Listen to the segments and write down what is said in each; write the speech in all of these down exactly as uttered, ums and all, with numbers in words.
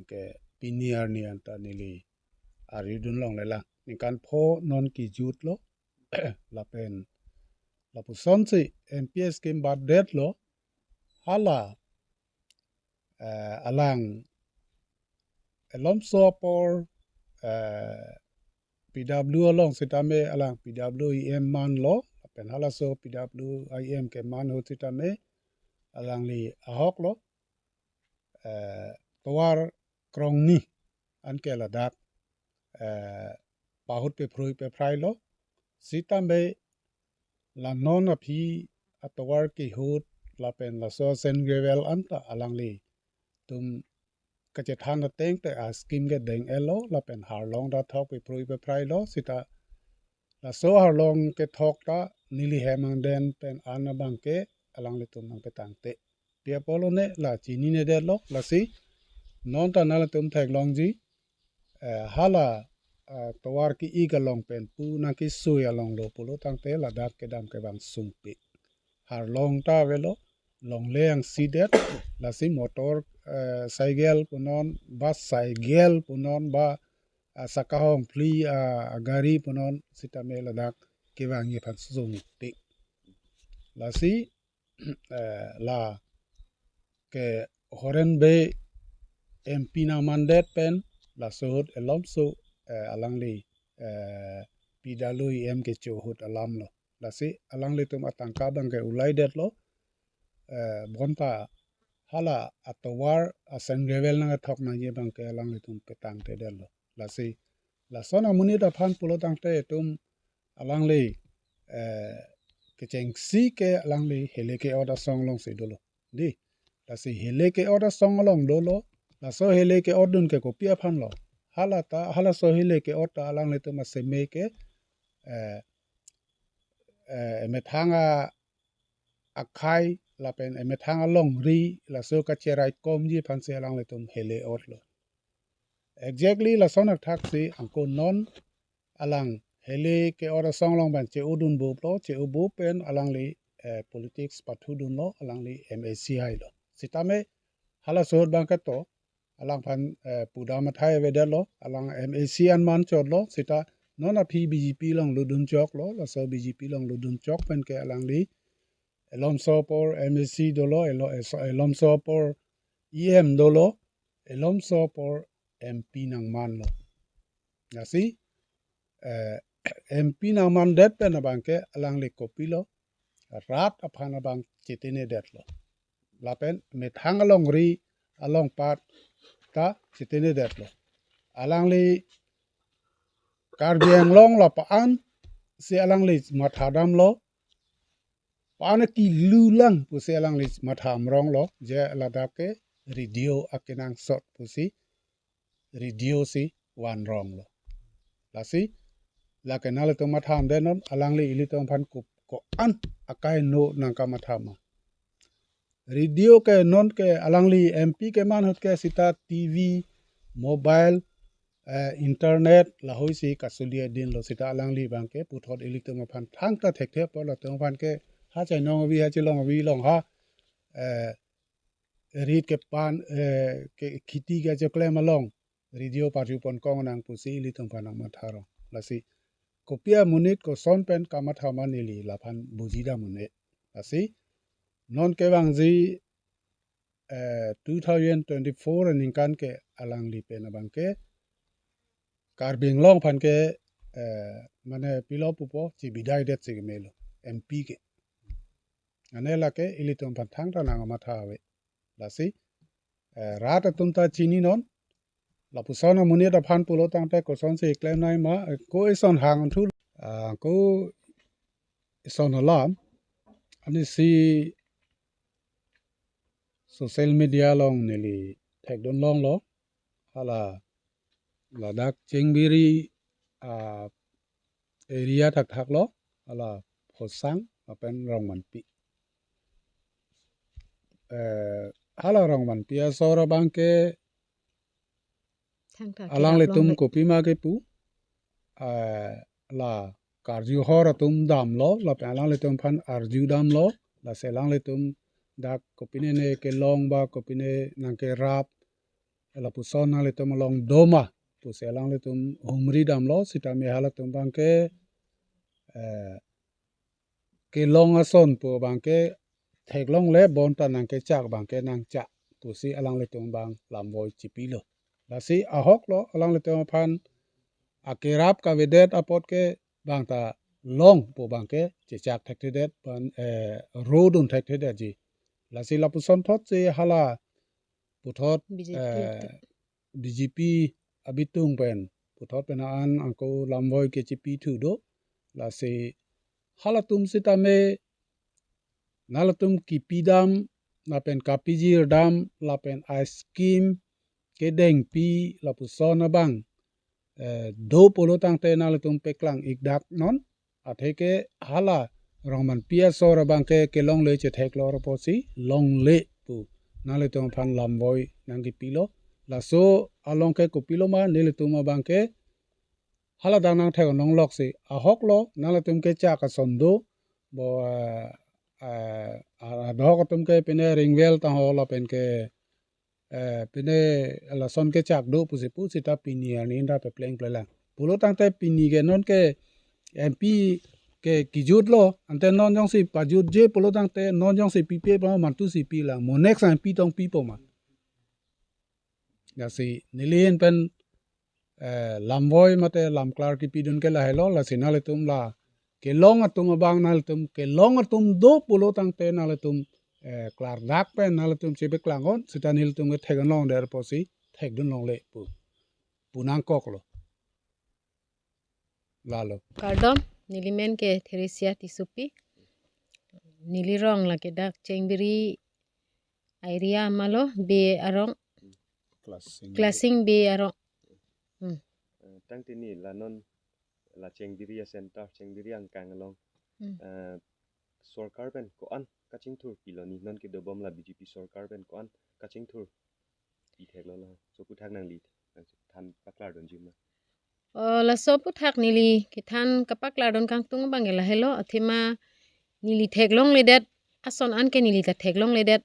ke pini arni anta neli arjudun longlelang. Ningkan pho non kijutlo. Lapen lapusonsi M P scheme batdetlo. Hala eh, alang Elomso apor eh, P W along sitame alang P W E M manlo, lapen halaso P W E M keman ahut sitame alangli ahoklo, eh, tovar krongni anke ladak eh, pahut pephrui pephrailo. Sitame la non aphi atovar kehut lapen laso sand gravel anta alanglitum kachethan ateng te a scheme ke deng-etlo lapen harlong ta thok pephrui pephrailo. Sita laso harlong kethok ta neli hem angdeng pen an abangke alanglitum nangpetangte. Pi apotlo ne la chininedetlo, lasi non ta nanglitum theklongji, eh, hala eh, tovar ki-ik along pen pu nangkesui alonglo pulo tangte ladak kedam kevang sungpi. Harlong ta avelo, longle angsidet, lasi motor eh, cycle punon, ba cycle punon, ba ah, sakahong phli ah, gari punon sitame ladak kevangji aphan sungpi. Lasi eh, la ke Horen Bey M P nangmandet pen laso ahut Elomso eh, alangli eh, P W E M kecho ahut alamlo. Lasi alanglitum atangka abangke ulaidetlo. Eh, bonta hala atovar a sand gravel nangkethok nangji abangke alanglitum petangtedetlo. Lasi lason amonit aphan pulo tangte itum alangli eh, kechengsi ke alangli hele ke-ot asong alongsi dolo. Dei, lasi hele ke-ot asong along dolo. Laso hele ke-otdun ke kopi aphanlo? Hala ta, halaso hele ke-ot ta alanglitum aseme ke eh, eh, emethang a akhei lapen emethang alongri laso kacheraikomji aphansi alanglitum hele otlo. Exactly lason athaksi angko non alang hele ke-ot asong along pen che-odunbuplo, che-obup pen alangli eh, politics pathudunlo, alangli M A C hailo. Sitame halaso ahut abangke to alangphan eh, pudam athai avedetlo, alang M A C an manchotlo, sita non aphi B J P along lutdunchoklo, laso B J P along lutdunchok pen ke alangli Elomso apor M A C dolo, Elo-, Eso-, Elomso apor E M dolo, Elomso apor M P nangmanlo. Lasi eh, M P nangmandet pen abangke alangli kopilo, rat aphan abang chitinedetlo. Lapen methang alongri alongpat ta chitinedetlo. Alangli Karbi Anglong la pa-an si alangli mathadamlo, pa-an kilulang pusi alangli matha amronglo, je ladak ke radio akenangsot pusi radio si vanronglo. Lasi lake nanglitum matha amdetnon, alangli ilitum aphan ko, ko-an akai no nangkamatha ma. Radio ke non ke alangli M P keman ahut ke sita T V, mobile, eh, internet lahoisi kasuli adinlo, sita alangli abangke puthot ilitum aphan thangta thekthe apot latum aphan ke ha chainong avi, ha chelong avi along, ha eh, rit kepan eh, ke khiti kechoklem along radio parju ponkong nang pusi ilitum aphan nangmatharo. Lasi kopi amonit koson pen kamatha ma neli laphan bujidam un-e. Lasi non kevangji eh, two thousand twenty-four aningkan ke alangli pen abangke Karbi Anglong aphan ke eh, mane pilo pupo chibidaidet si kemelo M P ke. Ane lake ilitum aphan thangta nangkamatha ave. Lasi eh, rat atum ta chininon, lapuson amonit aphan pulo tangte kosonsi klemnangji ma, eh, ko ison hangthu, ah, ko ison alam, anisi social media along neli thekdunlonglo, hala ladak Chengbiri ah, area thakthaklo, hala Phosang lapen Rongmanpi. Eh, hala Rongmanpi asor abangke thangta alanglitum kerap longle. Kopima kepu, eh, la karjuhor atum damlo, lapen alanglitum aphan arjudamlo, lasi alanglitum dak kopine ne kelong ba kopine nangkerap, lapuson nanglitum along doma pusi alanglitum humri damlo, sitame halatum abangke, eh, kelong ason pu abangke theklongle, bonta nangkechak abangke nangchak pusi alanglitum abang lamvoi chipilo. Lasi ahoklo alanglitum aphan akerap kavedet apot ke bangta long pu abangke chechak thekthedet pen, eh, rodun thekthedetji. Lasi lapuson thotsi hala puthot, B J P eh, atum. B J P abitung pen puthot pen an angko lamvoi kechipi thu do. Lasi halatum sitame nanglitum kipidam lapen kapijirdam lapen a-scheme kedengpi lapuson abang, eh, do pulo tangte nanglitum peklang-ik dak non. Atheke hala rongmanpi asor abangke kelongle chetheklor apotsi longle pu nanglitum aphan lamvoi nangkipilo. Laso along ke kopilo ma, nelitum abangke hala dang nangthek-ong longloksi ahoklo, nanglitum kechak ason do, bo, eh, eh, adhok atum ke pine ringwell tangho lapen ke, eh, pine lason kechak do pusi pu sita pini arni inda pepleng plelang. Pulo tangte pini ke non ke M P ke kijutlo, ante non jongsi pajutje pulo tangte non jongsi pipe pa mantusi pilang. Mo next M P tong pipo ma. Lasi neli ahin pen, eh, lamvoi mate lamklar kipidun ke lahelo, lasi nanglitum la kelong atum abang nanglitum kelong atum do pulo tangte nanglitum, eh, klardak pen nanglitum chepeklang-on, sita nelitum ke thek-ong longdet apotsi thekdun longle pu, pu nangkoklo. Lalo. Kardom, neli men ke Theresia Tissopi. Neli rong lake dak Chengbiri area malo, Bey arong. Klassing. Klassing Bey arong. Hmm. Eh, tangte neli la non la Chengbiri a-center, Chengbiri angkang along. Hmm. Eh, sorkar pen ko-an kachingthur pilo neli, non kedobom la B J P sorkar pen ko-an kachingthur pitheklo, laso aphuthak nangli nangthan paklardunji ma? O, laso aphuthak neli kethan kapaklardun kangtung abang ke lahelo, athema neli theklongledet ason an ke neli ta theklongledet,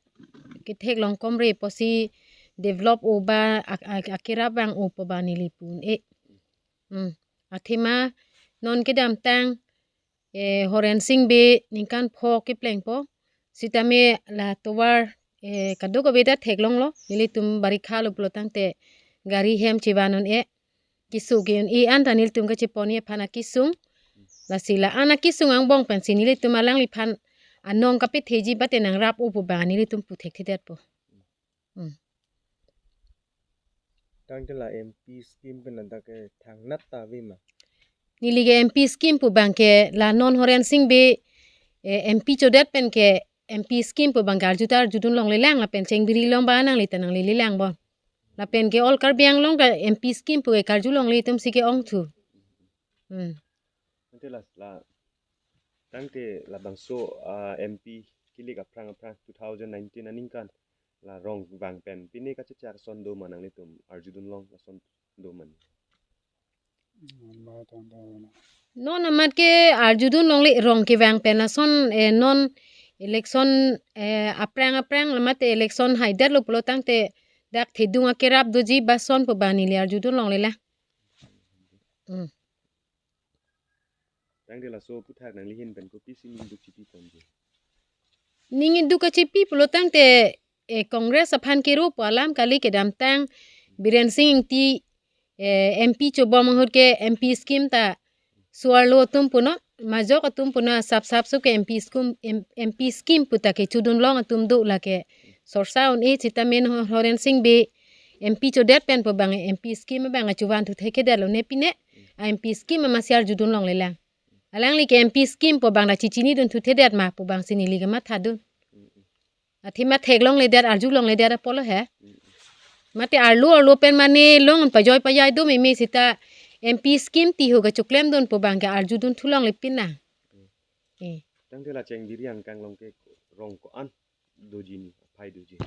ketheklong komre apotsi develop-o ba ak-, ak-, akerap vang-o pu ba neli pu un-e. Hmm. Athema non kedamtang, eh, Horen Sing Bey ningkan pho keplengpo. Sitame la tovar, eh, kadokave ta theklonglo. Nelitum barikha lo pulo tangte gari hem chevan un-e. Keso ke un-e anta nelitum kachepon-e aphan akesung. Lasi la-an akesung angbong pensi nelitum alangliphan anong kapetheji bate nangrap-o pu ba nelitum pu thekthedetpo. Hmm. Tangte la M P scheme pen ladak ke thangnat ta ave ma? Neli ke M P scheme pu abang ke la non Horen Sing Bey, eh, M P chodet pen ke M P scheme pu abang ke arju ta arjudun longlelang, lapen Chengbiri along ba nangli ta nanglelelang bo. Lapen ke all Karbi Anglong ke M P scheme pu ke karju longle atumsi ke-ongthu. Hmm. Ante la, la, tangte labangso, ah, M P kilik aphrang aphrang two thousand nineteen aningkan la rong vang pen pine kachechak ason do ma, nanglitum arjudun long ason do ma? Non amat ke arjudun longle, rong kevang pen ason, eh, non election, eh, aphrang aphrang la mate election haidetlo pulo tangte dak thedung akerap doji ba ason pu ba neli arjudun longlelang. Hmm. Tangte laso aphuthak nangli ahin pen kopisi ning duk chipi ponji? Ning duk kachipi pulo tangte, eh, Congress aphan kero pu alam kali, kedamtang Biren Sing Ingti, eh, M P chobom ahut ke M P scheme ta so-arlo atum punon, majok atum punon, sap sap so ke M P scheme, M-, M P scheme pu ta kechudun long atum do, lake sorsa un-e, sitame non Horen Sing Bey M P chodet pen pu abang M P scheme abang achuvan thu thekthedetlo ne pine, a M P scheme amatsi arjudun longlelang. Alangli ke M P scheme pu abang ta chechinidun thuthedet ma pu abangsi neli kamathadun. Athema theklongledet, arjulongledet apotlo he. Mate arlo arlo pen mane long pajoi pajai do meme sita M P scheme tiho kachoklemdun pu abang ke arjudun thu longle pin na. Eh. Tangte la Chengbiri angkang along ke rong ko-an doji ni, aphai doji?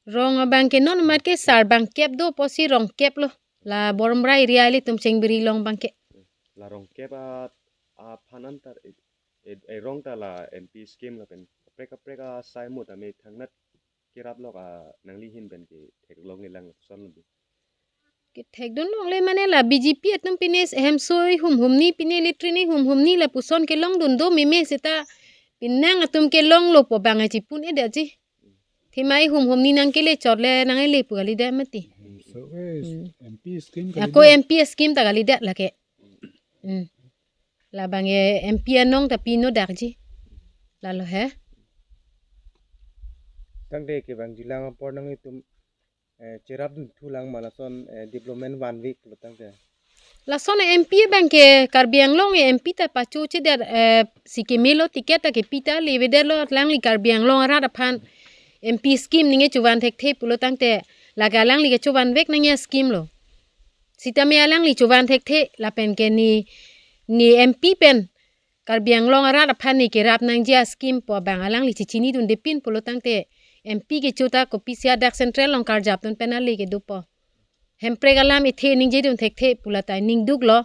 Rong abang ke non amat ke sarbang kep do apotsi rong kep lo. La Boromra area ilitum Chengbiri along abang ke. La rong kep a, aphan antar, eh, eh, eh, rong ta la M P scheme lapen kaprek kaprek asai mo tame thangnat kerap lok a nangli ahin pen ke theklong kelang lapuson lo di. Kethekdun longle mane la B J P atum pine hemso ihum humni, pine latrine ihum humni lapuson kelongdun do meme seta pinang atum kelonglo pu abang chipun-edet ji. Thima ihum humni nangkele chot le nang-ele pu kalidet mati. So, eh, Hmm. M P scheme Ako kalidet. M P scheme ta kalidet lake. Hmm. Labang e M P anong ta pino dak ji. Lalo he. Tangte kevangjilang apor nanglitum, eh, cherapdun thulang ma lason, eh, development vanvek lo tangte. Lason M P abang ke Karbi Anglong e M P ta pacho chedet, eh, si kemelo ticket ta kepi ta levedetlo alangli Karbi Anglong arat aphan M P scheme ningje chovan thekthe pulo tangte lake alangli kechovan vek nangji scheme lo. Sitame alangli chovan thekthe lapen ke ne, ne M P pen Karbi Anglong arat aphan ne kerap nangji scheme pu abang alangli chechinidunde pin pulo tangte M P kecho ta kopisi hadak central along karjapdun pen ale kedopo. Hemprek alam ethe ningjedun thekthe pu lata ningduklo.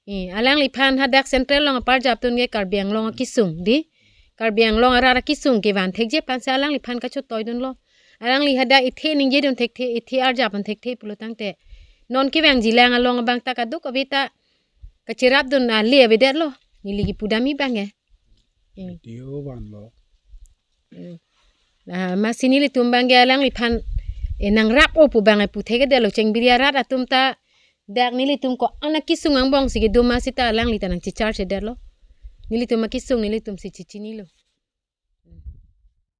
Eh, alangliphan hadak central along aparjapdun ke Karbi Anglong akesung di. Karbi Anglong arat akesung kevan thekji aphansi alangliphan kachotoidunlo. Alangli hadak ethe ningjedun thekthe, ethe arjapdun thekthe pulo tangte. Non kevangjilang along abang ta kadokave ta kacherapdun ale avedetlo. Neli kepudam abang e. Hmm. D O vanlo. Hmm. La masi nelitum abang ke alangliphan, eh, nangrap-o pu abang e pu thekedetlo, chengbiri arat atum ta dak nelitum ko-an akesung angbong si kedo ma seta alangli ta nangchecharge-edetlo. Nelitum akesung nelitum si chechinilo.